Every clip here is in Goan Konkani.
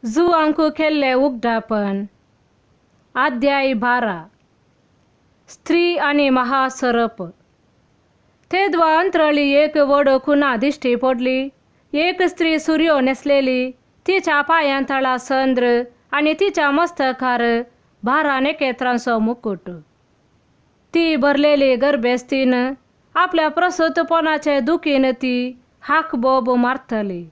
जुवांक केल्लें उगडापण. अध्याय 12. स्त्री आनी महासरप. तेदवा अंतरळी एक व्हड खुना दिश्टी पडली. एक स्त्री सुर्यो न्हेसलेली, तिच्या पांयां तळा चंद्र आनी तिच्या मस्तकार 12 नखेत्रांचो मुकूट. ती भरलेली गर्भेस्तीन आपल्या प्रसूतपणाचे दुखीन ती हाक बोब मारतली.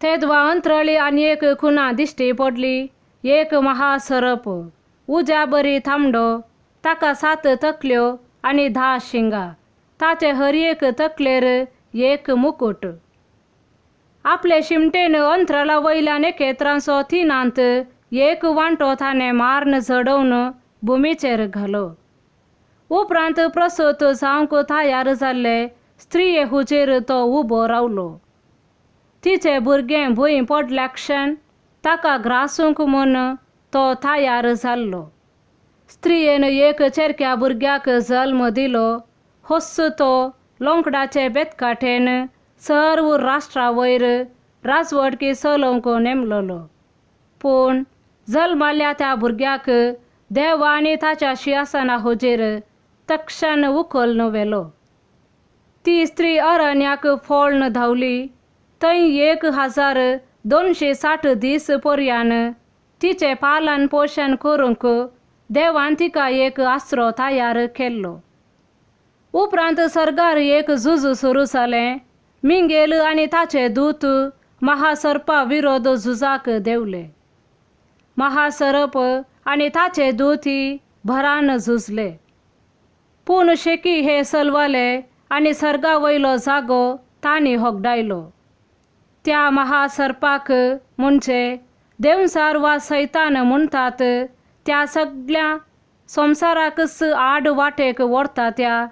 तेदवा अंतरळी आनी एक खुना दिश्टी पडली. एक महासरप उज्या बरी तांबडो, ताका 7 तकल्यो आनी 10 शिंगां, ताचे हर एक तकलेर एक मुकूट. आपले शिमटेन अंतराळा वयल्या नखेत्रांचो 1/3 वांटो ताणें मारून झडोवन भुमीचेर घालो. उपरांत प्रसूत जावंक तयार जाल्ले स्त्रिये हुजेर तो उबो रावलो. तिचे भुरगें भूंय पडल्या क्षण ताका ग्रासूंक म्हूण तो तयार जाल्लो. स्त्रियेन एक चेरक्या भुरग्याक जल्म दिलो. होस्स तो लोंकडाचे बेतकाटेन सर्व राष्ट्रा वयर राजवटकी चलोवंक नेमलोलो. पूण जल्माल्या त्या भुरग्याक देव आनी ताच्या शिंवासना हुजेर तक्षण उखलून व्हेलो. ती स्त्री अरण्याक फोळन धांवली. थंय 1260 दीस पर्यान तिचें पालन पोशण करूंक देवान तिका एक आसरो तयार केल्लो. उपरांत सर्गार एक झूज सुरू जालें. मिंगेल आनी ताचे दूत महासर्पा विरोध झुजाक देंवले. महासर्प आनी ताचे दूती भरान झुजले. पूण शेकी हे सलवाले आनी सर्गा वयलो जागो तांणी होगडायलो. त्या महासर्पाक म्हणजे देवचार वा सैतान म्हणटात त्या सगळ्या संवसाराकच आड वाटेक व्हरता त्या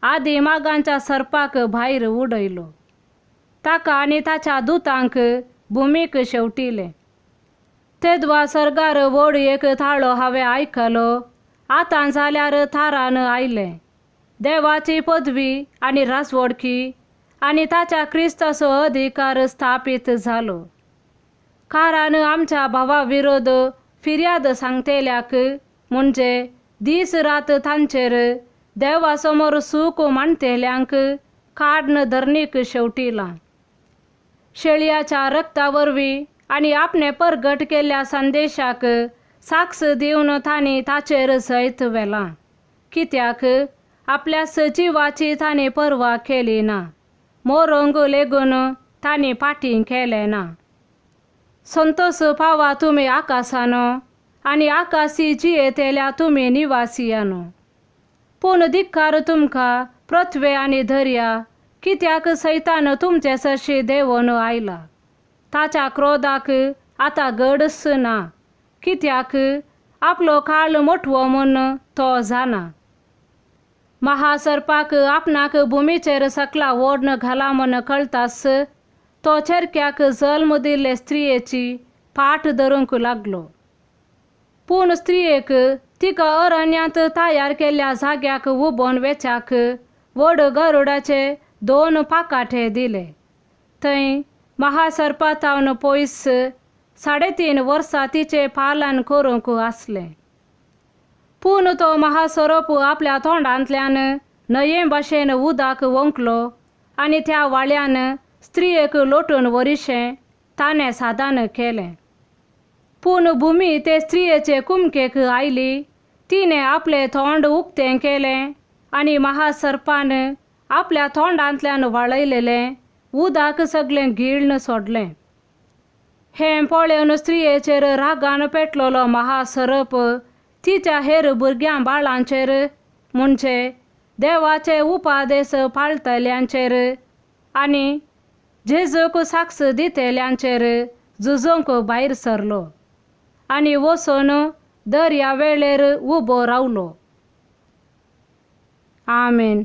आदी मागांच्या सर्पाक भायर उडयलो. ताका आनी ताच्या दुतांक भुमीक शेवटिलें. तेदवा सर्गार व्हड एक ताळो हांवें आयकलो. आतां जाल्यार थारान आयलें. देवाची पदवी आनी राजवडकी आनी ताच्या क्रिस्ताचो अधिकार स्थापीत जालो. कारण आमच्या भावा विरोध फिर्याद सांगतेल्याक म्हणजे दीस रात तांचेर देवा समोर सूख मांडतेल्यांक काडन धरणीक शेवटिलां. शेळयाच्या रक्ता वरवीं आनी आपणे परगट केल्ल्या संदेशाक साक्ष दिवन तांणी ताचेर जैत व्हेलां. कित्याक आपल्या सजिवाची तांणी पर्वा केली ना, मोरोंक लेगून तांणी फाटीं केलें ना. संतोष पावा तुमी आकाशानो आनी आकाशी जियेतेल्या तुमी निवासियानो. पूण धिक्कार तुमकां पृथ्वे आनी दर्या, कित्याक सैतान तुमचे सरशी देंवन आयला. ताच्या क्रोधाक आतां गडच ना, कित्याक आपलो काळ मोटवो म्हूण तो जाणा. महासर्पाक आपणाक भुमीचेर सकला ओडन घाला म्हूण कळटाच तो चेरक्याक जल्म दिल्ले स्त्रियेची पाठ धरूंक लागलो. पूण स्त्रियेक तिका अरण्यांत तयार केल्ल्या जाग्याक उबोवन वेच्याक व्हड गरुडाचे 2 पाकाटे दिले. थंय महासर्पा तावन पयस 3.5 वर्सां तिचें पालन करूंक आसलें. पूण तो महासरोप आपल्या तोंडांतल्यान न्हंये भाशेन उदक ओंकलो आनी त्या वाळ्यान स्त्रियेक लोटून वरिशें ताणें सादान केलें. पूण भुमी ते स्त्रियेचे कुमकेक आयली. तिणें आपलें तोंड उक्तें केलें आनी महासर्पान आपल्या तोंडांतल्यान वाळयलेलें उदक सगळें गिळ्न सोडलें. हें पळोवन स्त्रियेचेर रागान पेटलेलो महासर्प तिच्या हेर भुरग्यां बाळांचेर म्हणजे देवाचे उपादेश पाळटल्यांचेर आनी जेजूक साक्ष दितेल्यांचेर झुजूंक भायर सरलो आनी वचून दर्या वेळेर उबो रावलो. आमेन.